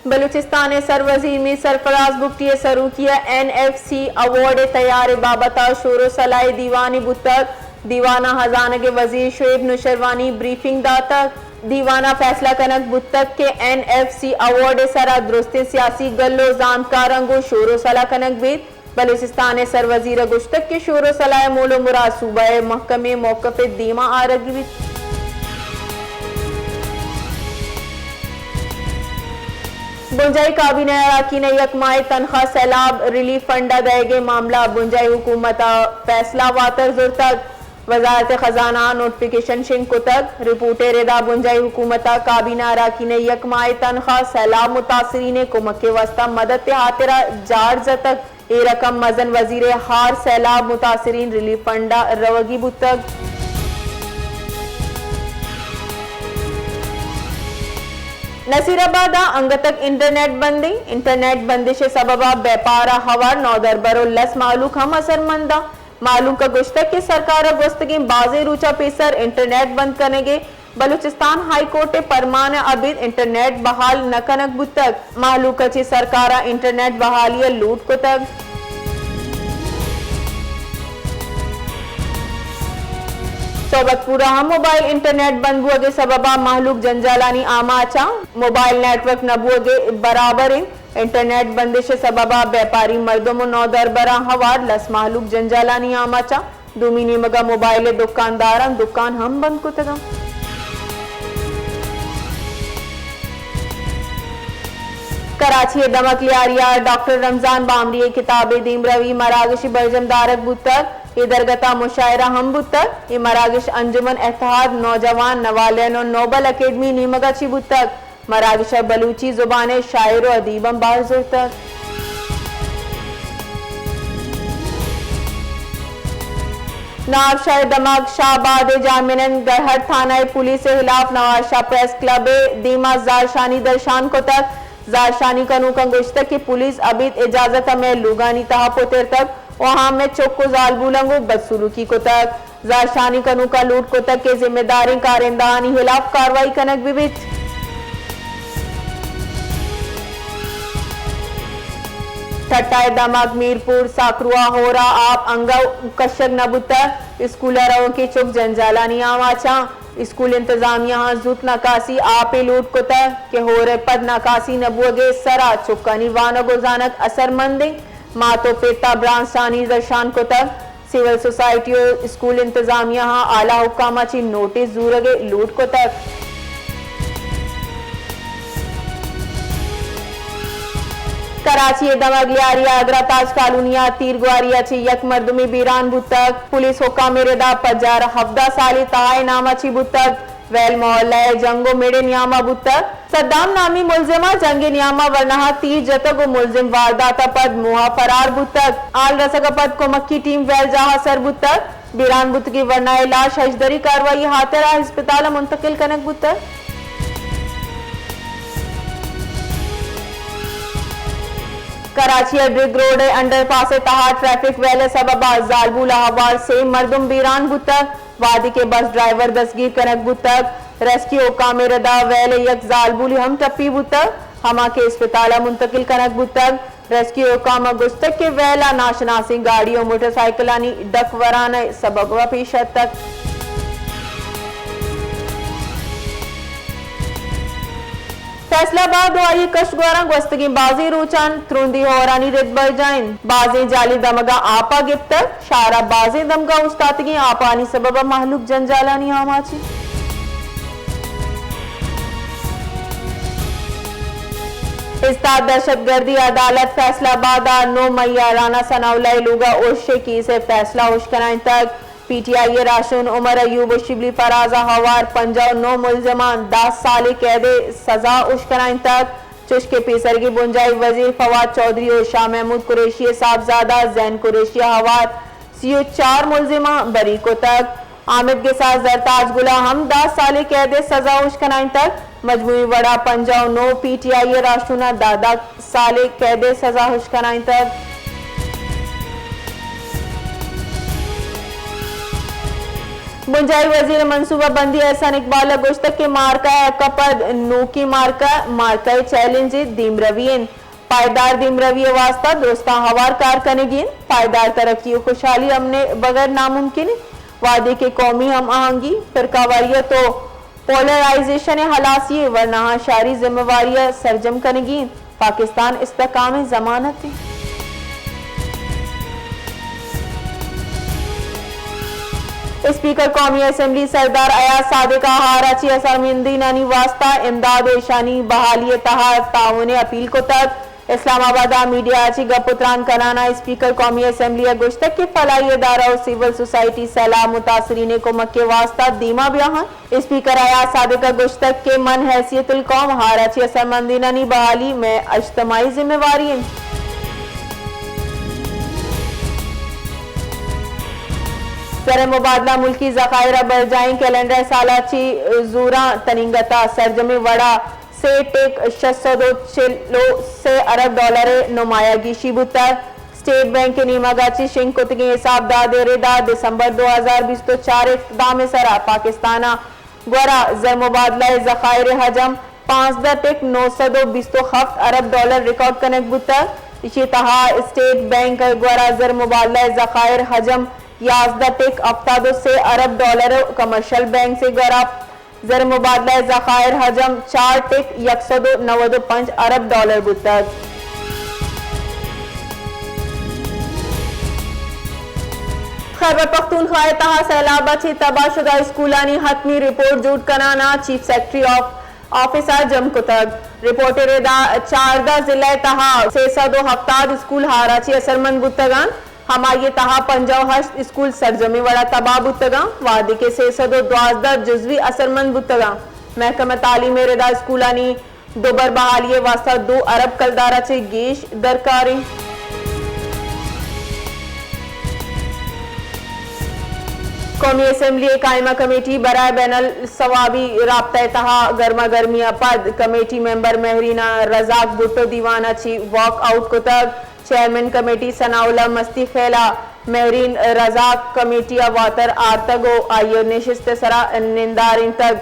بلوچستان ءِ سروزیر میر سرفراز بگٹی ءِ سروکی ءَ این ایف سی ایوارڈ ءِ تیار ءِ بابت ءَ شور ءُ سلاہ ءِ دیوانے بوتگ۔ دیوان ءَ ہزانگ ءِ وزیر شعیب نوشیروانی بریفنگ داتگ۔ دیوان ءَ فیصلہ کنگ بوتگ کہ این ایف سی ایوارڈ ءِ سرا درستیں سیاسی گل ءُ زانتکاراں گوں شور ءُ سلاہ کنگ بیت۔ بلوچستان ءِ سروزیر ءَ گوشتگ کہ شور ءُ سلاہ ءِ مول ءُ مراد صوبہ ءِ محکمیں موقف ءِ دیما آرگی بیت۔ بنجاہی کابینہ ءِ اراکین ءِ یک ماہ ءِ تنخواہ سیلاب ریلیف فنڈ ءَ دئیگ ءِ معاملہ، بنجاہی حکومت ءَ فیصلہ واتر زرتگ۔ وزارت خزانہ ءَ نوٹیفکیشن شنگ کتگ۔ رپورٹ ءِ ردا بنجاہی حکومت ءَ کابینہ اراکین ءِ یک ماہ ءِ تنخواہ سیلاب متاثرین ءِ کمک ءِ واستہ مدد ءِ ہاترا جاڑ جتگ۔ اے رقم مزن وزیر ءِ ہار سیلاب متاثرین ریلیف فنڈ ءَ روگی بوتگ۔ نصیر آباد ءَ انگت ءَ انٹرنیٹ بندیں، انٹرنیٹ بندش ءِ سبب ءَ بیپار ءَ ہوار نودربر ءُ لس مہلوک ہم اثرمند اَنت۔ مہلوک ءَ گوشتگ کہ سرکار ءَ گوستگیں بازیں روچ ءَ پیسر انٹرنیٹ بند کنگ ءِ بلوچستان ہائی کورٹ ءِ پرمان ءَ ابید انٹرنیٹ بحال نہ کنگ بوتگ۔ مہلوک ءَ چہ سرکار ءَ انٹرنیٹ بحالی ءِ لوٹ کتگ۔ صحبت پور ءَ ہم موبائل انٹرنیٹ بند بوگ ءِ سبب ءَ مہلوک جنجالانی آماچ اَنت۔ موبائل نیٹ ورک نہ بوگ ءِ برابر اِنت۔ انٹرنیٹ بندش ءِ سبب ءَ بیپاری مردم ءُ نودربراں ہوار لس مہلوک جنجالانی آماچ اَنت۔ دومی نیمگ ءَ موبائل ءِ دکانداراں دکان ہم بند کتگ اَنت۔ کراچی ءِ دمگ لیاری ءَ ڈاکٹر رمضان بامری ءِ کتاب ءِ دیمروی مراگش ءَ برجم دارگ بوتگ۔ اے درگت ءَ مشاعرہ ہم بوتگ۔ اے مراگش انجمن اتحاد نوجوان نوالین ءُ نوبل اکیڈمی نیمگ ءَ چہ بوتگ۔ مراگش ءَ بلوچی زبان ءِ شاعر ءُ ادیباں بہر زرتگ۔ نوابشاہ ءِ دمگ شاہ آباد ءِ جاہمنند گرہٹ تھانہ ءِ پولیس ءِ ہلاپ نوابشاہ پریس کلب ءِ دیما زہرشانی درشان کتگ۔ زہرشانی کنوکاں گوشتگ کہ پولیس ابید اجازت ءَ مئے لوگانی تہا پترتگ ءُ آہاں مئے چک ءُ زالبولاں گوں بدسلوکی کتگ۔ زہرشانی کنوکاں لوٹ کتگ کہ ذمہ داریں کارندہانی ہلاپ کاروائی کنگ بہ بیت۔ ٹھٹہ ءِ دمگ میرپور ساکرو ءَ ہور ءَ آپ انگہ کشگ نہ بوتگ، اسکول ءَ روانکیں چک جنجالانی آماچ اَنت۔ اسکول انتظامیہ ءَ زوت نکاسی آپ ءِ لوٹ کتگ کہ ہور ءِ پد نکاسی نہ بوگ ءِ سرا چکانی وانگ ءُ زانگ اثرمند اِنت۔ مات ءُ پت ءَ برانزشانی درشان کتگ۔ سول سوسائٹی ءُ اسکول انتظامیہ ءَ اعلی حکام ءَ چہ نوٹس زورگ ءِ لوٹ کتگ۔ کراچی ءِ دمگ لیاری ءِ اگرا تاج کالونی ءَ تیرگواری ءَ چہ یک مردمے بیران بوتگ۔ پولیس حکام ءِ ردا پجار ہبدہ سالے تہا ءِ نام ءَ چہ بوتگ۔ ویل محلہ ءِ جنگ ءُ مڑ ءِ نیام ءَ بوتگ۔ صدام نامی ملزم ءَ جنگ ءِ نیام ءَ ورناہا تیر جتگ ءُ ملزم واردات ءَ پد موہ ءَ فرار بوتگ۔ ہال رسگ ءَ پد کمکی ٹیم ویل جاہ ءَ سر بوتگ۔ بیران بوتگیں ورنا ءِ لاش ہژدری کاروائی ءِ ہاترا ہسپتال ءَ منتقل کنگ بوتگ۔ کراچی ءِ ڈرگ روڈ ءِ انڈر پاس ءِ تہا ٹریفک ویل ءِ سبب ءَ زالبول ءَ ہوار سے مردم بیران بوتگ۔ وہدے کہ بس ڈرائیور دستگیر کنگ بوتگ، ریسکیو حکام ءِ ردا ویل ءِ یک زالبولے ہم ٹپی بوتگ، ہما کہ اسپتال ءَ منتقل کنگ بوتگ۔ ریسکیو حکام ءَ گوشتگ کہ ویل ءَ ناشناسیں گاڑی ءُ موٹر سائیکلانی ڈک وران ءِ سبب ءَ پیش اتک۔ فیصل آباد ءُ آئی کشت گواراں گوستگیں بازیں روچاں ترندیں ہورانی رد برجاہ انت۔ بازیں جالیں دمگاں آپ ءَ گپتگ۔ شہر ءِ بازیں دمگاں اوشتاتگیں آپانی سبب ءَ مہلوک جنجالانی آماچ انت۔ استاد دہشت گردی عدالت فیصل آباد ءَ نو مئی ءَ رانا ثناء اللہ ءِ لوگ ءَ ارش ءِ کیس ءِ فیصلہ اش کنائینتگ۔ پی ٹی آئی ءِ راہشون عمر ایوب ءُ شبلی فراز ءَ ہوار پنجاہ ءُ نو ملزماں دہ سالے قید ءِ سزا اش کنائینتگ۔ چوش کہ پیسرگیں بنجاہی وزیر فواد چوہدری ءُ شاہ محمود قریشی ءِ صاحبزادہ زین قریشی ءَ ہوار سی ءُ چار ملزماں بری کتگ۔ آمید گساس زرتاج گل ءَ ہم دہ سالے قید ءِ سزا اش کنائینتگ۔ مجموعی وڑ ءَ پنجاہ ءُ نو پی ٹی آئی ءِ راہشوناں دہ دہ سالے قید ءِ سزا اش کنائینتگ۔ بنجاہی وزیر ءِ منصوبہ بندی احسن اقبال ءَ گوشتگ کہ مارکہ ءِ حق ءَ پد نوکیں مارکہ، مارکہ ءِ چیلنج ءِ دیمروی انت۔ پائیدار دیمروی ءِ واستہ درستاں ہوار کار کنگی انت۔ پائیدار ترقی ءُ خوشحالی امن ءِ بغیر ناممکن انت۔ وہدے کہ قومی ہم آہنگی، فرقہ واریت ءُ پولرائزیشن ءِ ہلاسی ءِ ورناہاں شاری ذمہ واری ءَ سرجم کنگی انت، پاکستان استحکام ءِ ضمانت انت۔ اسپیکر قومی اسمبلی سردار ایاز صادق ءَ ہاراچی اثرمندینانی واستہ امداد ءُ ایشانی بحالی ءِ تہا تعاون ءِ اپیل کتگ۔ اسلام آباد ءَ میڈیا ءَ چہ گپ ءُ تران کنان ءَ اسپیکر قومی اسمبلی ءَ گوشتگ کہ فلاحی ادارہ ءُ سول سوسائٹی سیلاب متاثرین ءِ کمک ءِ واستہ دیما بیاہاں۔ اسپیکر ایاز صادق ءَ گوشتگ کہ من حیثیت القوم ہاراچی اثرمندینانی بحالی مئے اجتماعی ذمہ واری انت۔ زر مبادلہ ملکی ذخائر ءِ برجائیں کیلنڈر سال ءَ چہ زوراں تنینگت ءَ سرجمیں وڑ ءَ سے ٹک شش سد ءُ چل ءُ سے ارب ڈالر ءِ نمایاں گیشی بوتگ۔ اسٹیٹ بینک ءِ نیمگ ءَ چہ شنگ کتگیں حساب داد ءِ ردا دسمبر دو ہزار بیست ءُ چار ءِ دام ءِ سرا پاکستان ءَ گورا زر مبادلہ ءِ ذخائر ءِ حجم پانزدہ ٹک نو سد ءُ بیست ءُ ہفت ارب ڈالر ریکارڈ کنگ بوتگ۔ ایشی ءِ تہا اسٹیٹ بینک ءِ گورا زر مبادلہ ءِ ذخائر حجم یازدہ ٹک ہفتاد ءُ سے ارب ڈالر ءُ کمرشل بینکس ءِ گورا زر مبادلہ ءِ ذخائر حجم چار ٹک یک سد ءُ نود ءُ پنچ ارب ڈالر بوتگ۔ خیبر پختونخوا ءِ تہا سیلاب ءَ چہ تباہ شدہ اسکولانی حتمی رپورٹ جوڑ کنان ءَ چیف سیکرٹری آف آفس ءَ جم کتگ۔ رپورٹ ءِ ردا چاردہ ضلع ءِ تہا سے سد ءُ ہفتاد اسکول ہاراچی اثرمند بوتگ انت۔ ہمائی ءِ تہا پنجاہ ءُ ہشت اسکول سرجمیں وڑا تباہ بوتگاں، وہدے کہ سے سد ءُ دوازدہ جزوی اثرمند بوتگاں۔ محکمہ تعلیم ءِ ردا اسکولانی دوبر بحالی ءِ واستہ دو ارب کلدار ءَ چہ گیش درکار انت۔ قومی اسمبلی ءِ قائمہ کمیٹی برائے بین الصوابی رابطہ ءِ تہا گرما گرمی ءَ پد کمیٹی ممبر مہرین رزاق بھٹو دیوان ءَ چہ واک آؤٹ کتگ۔ Chairman committee Sanaullah Mastikhel ءَ مہرین رزاق کمیٹی ءَ واتر آرتگ ءُ آئی ءِ نشست ءِ سرا نندارینتگ۔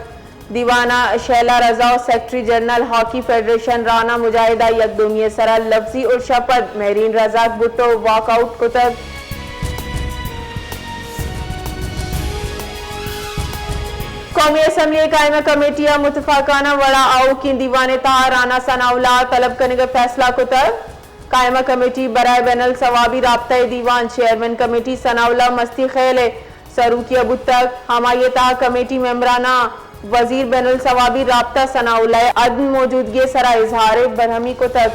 دیوان ءَ شیلا رضا ءُ secretary general hockey federation Rana Mujahid ءَ یک دومی ءِ سرا لفظی ارش ءَ پد مہرین رزاق بھٹو واک آؤٹ کتگ۔ قومی اسمبلی ءِ قائمہ کمیٹی ءَ متفقانہ وڑا آؤکیں دیوان ءِ تہا رانا ثناء اللہ ءَ طلب کنگ ءِ فیصلہ کتگ۔ قائمہ کمیٹی برائے بین الصوابی رابطہ ءِ دیوان چیئرمین کمیٹی ثناء اللہ مستی خیل ءِ سروکی ءَ بوتگ۔ ہمائی ءِ تہا کمیٹی ممبراناں وزیر بین الصوابی رابطہ ثناء اللہ ءِ عدم موجودگی ءِ سرا اظہار برہمی کتگ۔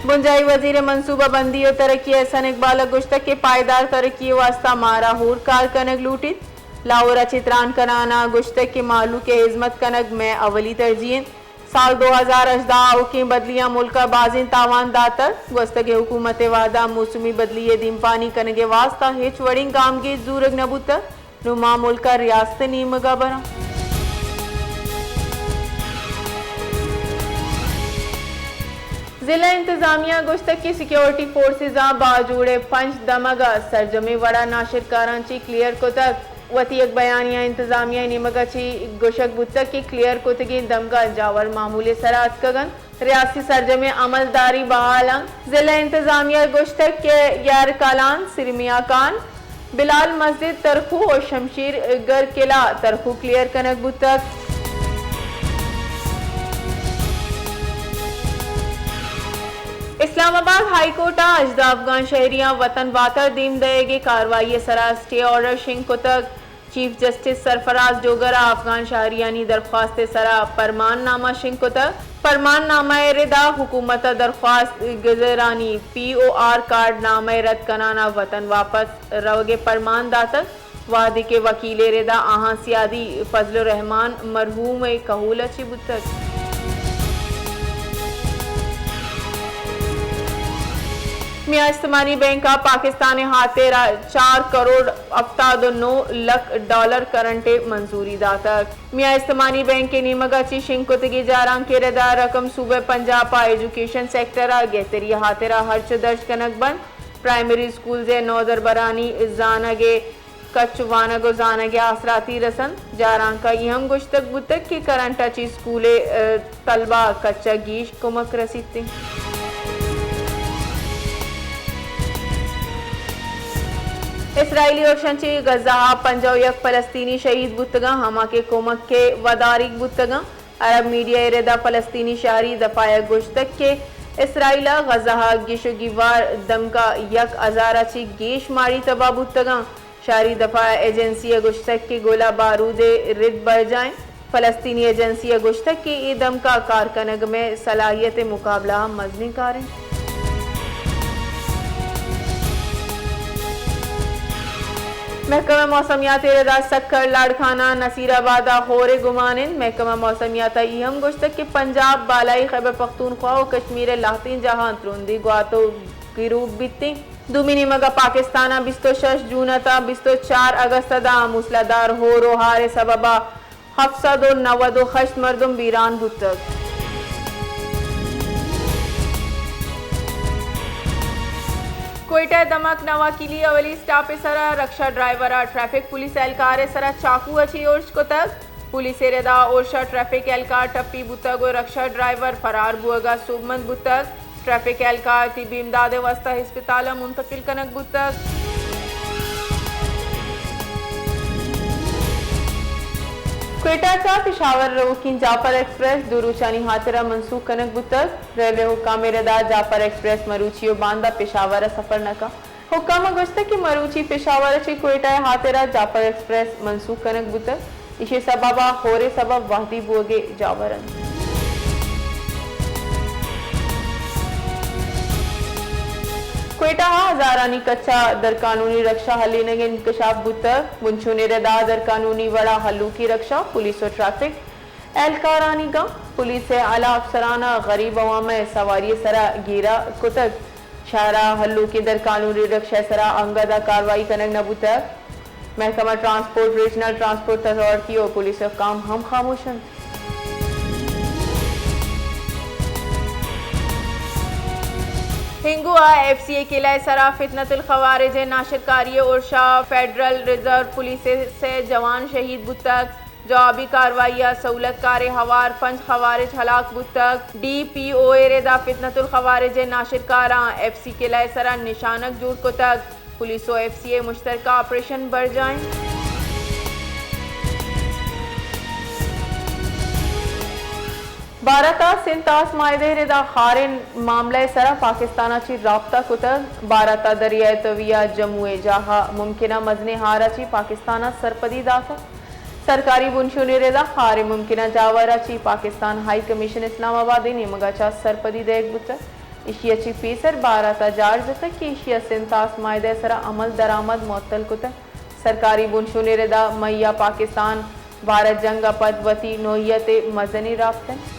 بنجاہی وزیر منصوبہ بندی ءُ ترقی احسن اقبال ءَ گوشتگ کہ پائیدار ترقی ءِ واستہ مارا ہور کار کنگ لوٹیت۔ لاہور ءَ چہ تران کنان ءَ گوشتگ کہ مہلوک ءِ ہزمت کنگ مئے اولی ترجیح انت۔ سال دو ہزار ہژدہ ءَ آؤکیں بدلیاں ملک ءَ بازیں تاوان داتگ۔ گوستگیں حکومت ءِ وہد ءَ موسمی بدلی ءِ دیمپانی کنگ ءِ واستہ ہچ وڑیں گامگیج زورگ نہ بوتگ۔ نوں ما ملک ءَ ریاست ءِ نیمگ ءَ براں۔ ضلع انتظامیہ ءَ گوشتگ کہ سیکیورٹی فورسز ءَ باجوڑ ءِ پنچ دمگ ءَ سرجمیں وڑ ءَ ناشرکاراں چہ کلیئر کتگ۔ وتی یک بیانیہ ءَ انتظامیہ ءِ نیمگ ءَ چہ گوشگ بوتگ کہ کلیئر کتگیں دمگاں جاور معمول ءِ سرا اتکگ انت۔ ریاستی سرجمیں عملداری بحال انت۔ ضلع انتظامیہ ءَ گوشتگ کہ یار کالان، سرمیا کان، بلال مسجد ترخو ءُ شمشیر گر قلعہ ترخو کلیئر کنگ بوتگ۔ اسلام آباد ہائی کورٹ ءَ ہژدہ افغان شہریاں وطن باتر دیم دئیگ ءِ کاروائی ءِ سرا اسٹے آرڈر شنگ کتگ۔ چیف جسٹس سرفراز ڈوگر ءَ افغان شہریانی درخواست ءِ سرا پرمان نامہ شنگ کتگ۔ پرمان نامہ ءِ ردا حکومت ءَ درخواست گزرانی پی او آر کارڈ نامہ ءِ رد کنان ءَ وطن واپس روگ ءِ پرمان داتگ، وہدے کہ وکیل ءِ ردا آہاں سیادی فضل الرحمان مرحوم ءِ کہول ءَ چہ بوتگ۔ میاں استمانی بینک ءَ پاکستان ءِ ہاترا چار کروڑ ہفتاد ءُ نو لکھ ڈالر کرنٹ ءِ منظوری داتگ۔ میاں استمانی بینک ءِ نیمگ ءَ چہ شنگ کتگیں جارانک ءِ ردا رقم صوبہ پنجاب ءَ ایجوکیشن سیکٹر ءَ گہتری ءِ ہاترا ہرچ ءُ درج کنگ بنت۔ پرائمری اسکولز ء نودربرانی زانگ ء کچ وانگ ء زانگ ء آسراتی رسنت۔ جارانک ء اے ہم گوشتگ بوتگ کہ کرنٹ ء چہ اسکول ء، ء، طلبہ ء کچ ء گیش کمک رسیت انت۔ اسرائیلی ارشاں چہ غزہ ء پنجاہ و یک فلسطینی شہید بوتگاں، ہما کہ کمک ء وداریگ بوتگاں۔ عرب میڈیا ء ردا فلسطینی شہری دفاع ء گوشتگ کہ اسرائیل ء غزہ ء گیش و گیوار دمگ ء یک ہزار ء چہ گیش ماڑی تباہ بوتگاں۔ شہری دفاع ایجنسی ء گوشتگ کہ گولہ بارود ء رد برجاہ انت۔ فلسطینی ایجنسی ء گوشتگ کہ اے دمگ ء کار کنگ مئے صلاحیت ء مقابلہ ء مزنیں کار انت۔ محکمہ موسمیات ء ردا سکھر، لاڑکانہ، نصیر آباد ء ہور ء گمان انت۔ محکمہ موسمیات ء اے ہم گوشتگ کہ پنجاب، بالائی خیبر پختونخوا و کشمیر ء لہتیں جاہاں ترندیں گوات و گروک بیت انت۔ دومی نیمگ ء پاکستان ء بیست و شش جون ء تاں بیست و چار اگست ء داں موسلادھار ہور و ہار ء سبب ء ہفت سد و نود و ہشت مردم بیران بوتگ۔ کوئٹہ ء دمگ نواکیلی اولی اسٹاپ ء سرا رکشہ ڈرائیور ء ٹریفک پولیس اہلکار ء سرا چاقو ء چہ اورش کتگ۔ پولیس ء ردا اورش ء ٹریفک اہلکار ٹپی بوتگ و رکشہ ڈرائیور فرار بوگ ء سوبمند بوتگ۔ ٹریفک اہلکار طبی امداد ء واستہ ہسپتال ء منتقل کنگ بوتگ۔ کوئٹہ چہ پشاور روکیں جعفر ایکسپریس دو روچانی ہاترا منسوخ کنگ بوتگ۔ ریلوے حکام ء ردا جعفر ایکسپریس مروچی و باندا پشاور ء سفر نہ کنت۔ حکام ء گوشتگ کہ مروچی پشاور ء چہ کوئٹہ ء ہاترا جعفر ایکسپریس منسوخ کنگ بوتگ، ایشی ء سبب ء ہور ء سبب وہدی بوگ ء جاور انت۔ کوئٹہ ء ہزارانی کچ ء درقانونی رکشہ ہلینگ انکشاف بوتگ، بنچونی ردا درقانونی وڑا ہلوکی رکشہ پولیس و ٹریفک اہلکارانی گاں پولیس ء اعلی افسران ء غریب عوام ء سواری ء سرا گیرا کتگ۔ شہر ء ہلوکیں درقانونی رکشہ ء سرا انگت ء کاروائی کنگ نہ بوتگ۔ محکمہ ٹرانسپورٹ ریجنل ٹرانسپورٹ اتھارٹی و پولیس حکام ہم خاموش انت۔ ہنگو ء ایف سی ء قلعہ ء سرا فتنۃ الخوارج ء ناشرکاری ء ارشا فیڈرل ریزرو پولیس ء سے جوان شہید بوتگ۔ جوابی کاروائی ء سہولت کاریں ہوار پنچ خوارج ہلاک بوتگ۔ ڈی پی او ء ردا فتنۃ الخوارج ء ناشرکاراں ایف سی قلعہ ء سرا نشانگ جوڑ کتگ۔ پولیس و ایف سی ء مشترکہ آپریشن برجاہ انت۔ بھارت ء سنتاس معاہدہ ء ردا خاریں معاملہ ء سرا پاکستان ء چہ رابطہ کتگ۔ بھارت ء دریائے توی ء جموں ء جاہ ء ممکنہ مزنیں ہار ء چہ پاکستان ء سرپدی داتگ۔ سرکاری بنشون ء ردا خار ء ممکنہ جاور ء چہ پاکستان ہائی کمیشن اسلام آباد ء نیمگ ء چہ سرپدی دئیگ بوتگ۔ ایشی ء چہ پیسر بھارت ء جار جتگ کہ ایشی ء سنتاس معاہدہ ء سرا عمل درآمد معطل کتگ۔ سرکاری بنشون ء ردا مئی ء پاکستان بھارت جنگ ء پد وتی نوعیت ء مزنیں رابطہ انت۔